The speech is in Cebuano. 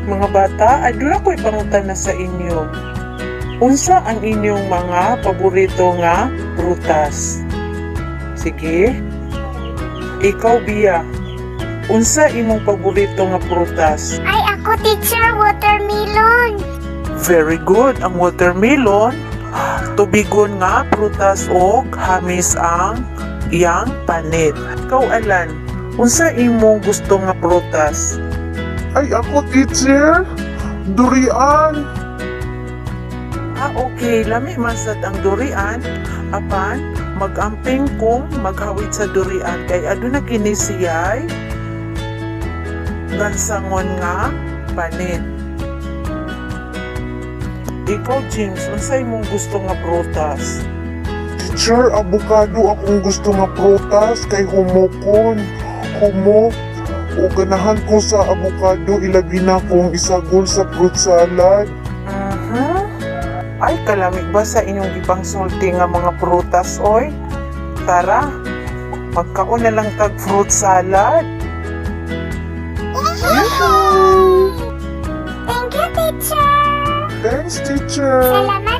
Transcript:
Mga bata, aduna ko'y pangutana sa inyo. Unsa ang inyong mga paborito nga prutas? Sige. Ikaw, Bia. Unsa imong paborito nga prutas? Ay, ako, teacher, watermelon. Very good. Ang watermelon, tubigon nga prutas og hamis ang iyang panit. Ikaw, Alan, unsa imong gusto nga prutas? Ay, ako, teacher, durian. Ah, okay. Lami man sad ang durian. Apan, mag-amping kung maghawid sa durian kay aduna kini siya'y gansangon nga panit. Ikaw, James, unsay imong gusto nga prutas? Teacher, abukado akong gusto nga prutas kay humokon. Humo. O ganahan ko sa abukado, ilabi na kung isagol sa fruit salad. Ay, kalamig ba sa inyong gipangsulti nga mga prutas, oy? Tara, magkaon na lang tag fruit salad. Thank you, teacher. Thanks, teacher. Salamat.